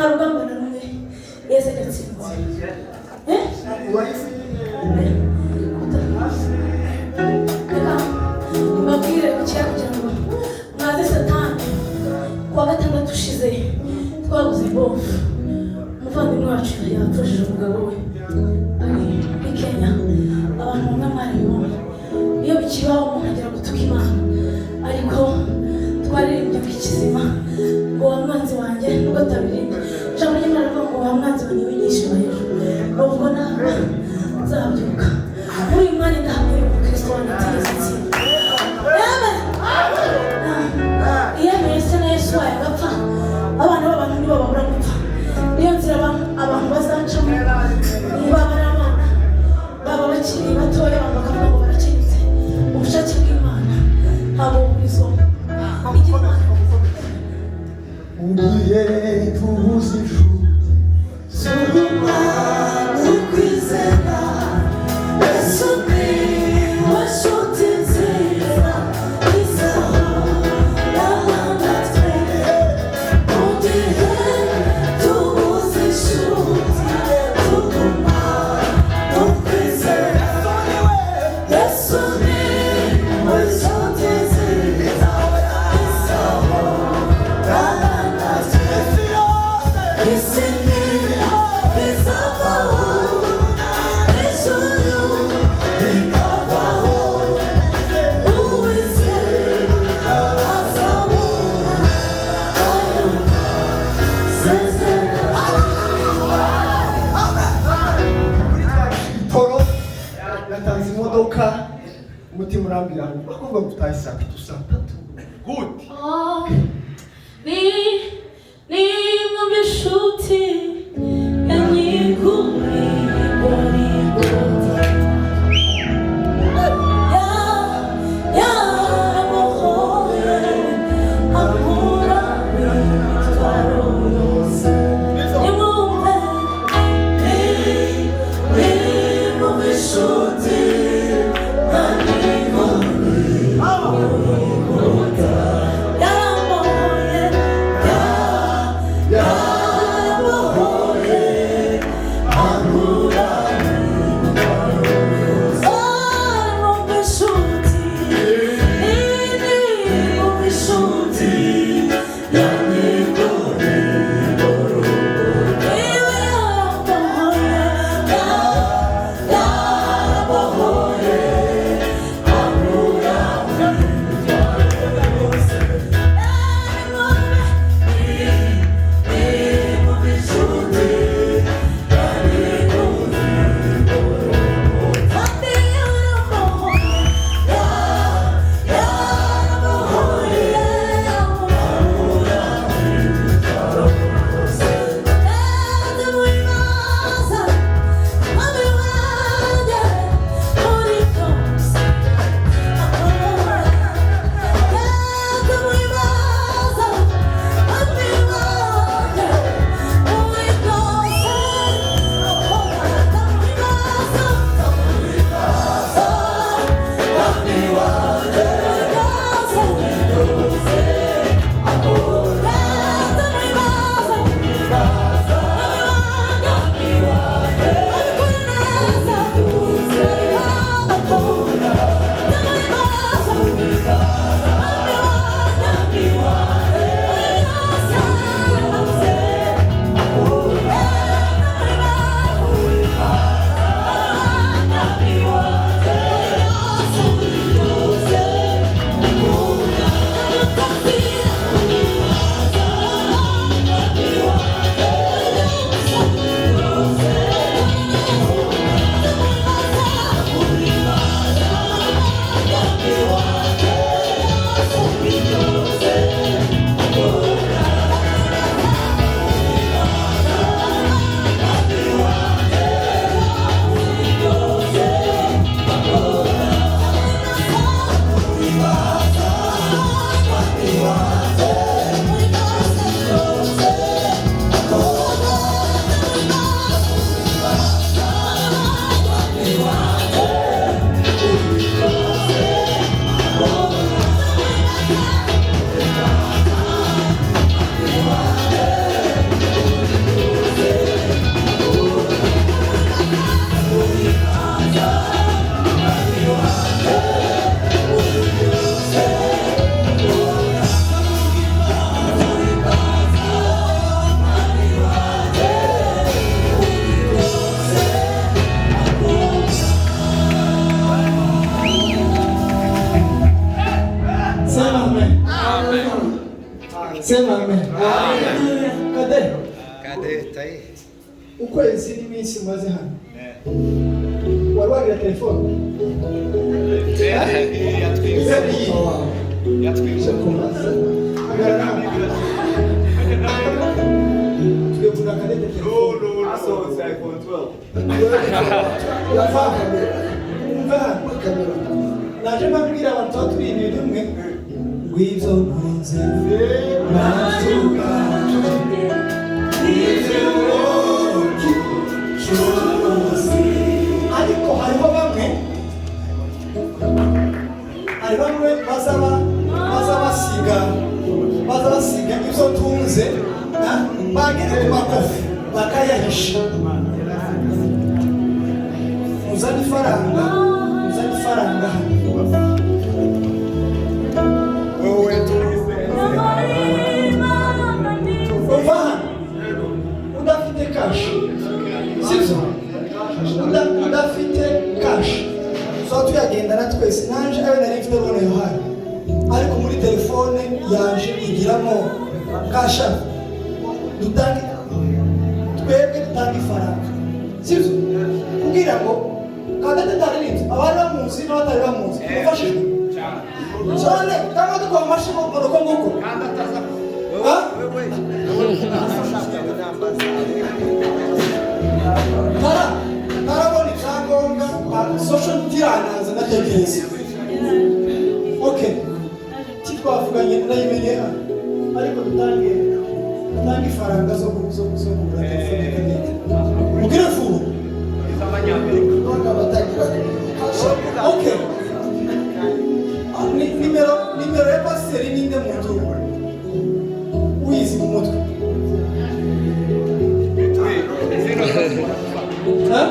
Nta rugamba na rumwe Yesu ajya atsinze. Eh? Reka mbabwire bukeya kugira ngo mwaze Satani. Kuwa gatandatu ushize twabuze bofu, umuvandimwe wacu yapfushije umugabo we ari muri Kenya. Abantu bamwe mwarabibona, iyo bikibaho umuntu agira gutuka Imana, ariko twaririmbye ngo ikizima, ngo wa mwanzi wanjye, nubwo atabirimbye, ijambo ry'Imana rivuga ngo wa mwanzi wanjye winyishima hejuru, ubwo naba nzabyuka. Muri uyu mwanya ndahamya yuko Kristo wanjye atigeze atsinda. Amen. Iyemeye se na Yesu wayo agapfa, abana b'abantu nibo babura gupfa. Niyo nzira abantu bazacamo, baba ari abana, baba bakiri batoya, abantu bakavuga ngo barakenyutse. Ubushake bw'Imana ntabwo buburizwamo. Igira Imana. Ugiye tubuze inshuti. Sugumana ukwizera, Yesu ni we nshuti nziza izahorana natwe. Mu gihe tubuze inshuti, tugumana ukwizera, Yesu ni we nshuti nziza izahorana natwe. Isi ni bizavaho, ijuru rikavaho, uwizera azabona ayo masezerano. Toro yatanze imodoka, umutima urambwira ngo bakobwa gutaha saa 3, saa 3 gute? Oh, ni mwumva inshuti yanyikuriye Gorigota, ya yaramuhoye, ankura imitwaro yose. Nimwumve, ni mwumva inshuti yanyikuriye, yarambohoye. Sema amen. Kade, ukwezi n'iminsi umaze hano, wari wagira telefone? Hagarara hano. Tugura Kadete telefone. Asohotse iPhone 12. Umva umva hano, naje mbabwira abantu tuba turi ibintu bimwe ngo ibyo ntunze navuga iby'ubucuruzi, ariko hariho bamwe, hari bamwe baza basiga ibyo tunze, bagera ku makofi bakayahisha. Muzane ifaranga, muzane ifaranga hano. Wowe tuzi. Umva hano, udafite cash, sibyo? Udafite cash tuba tuyagendana twese. Nanje ayo nari mfite rubona Yohani, ariko muri telefone yaje igiramo cash. Dutange twebwe, dutange ifaranga, sibyo? Kugira ngo Kadete ataririnze, abari bamuzi n'abatari bamuzi ufashijwe cyane, cyangwa dukora amashyi mu rugo nguko. Ha? Tarabona ibyangombwa social tiranaza ndatekereza. Okay, titwavuganye ndayimenye, ariko dutange ifaranga zo kugura telefone Kadete. Mugire vuba. Okay. Ah, nimero ya pasiteri ninde muntu uyizi mu mutwe? Ha?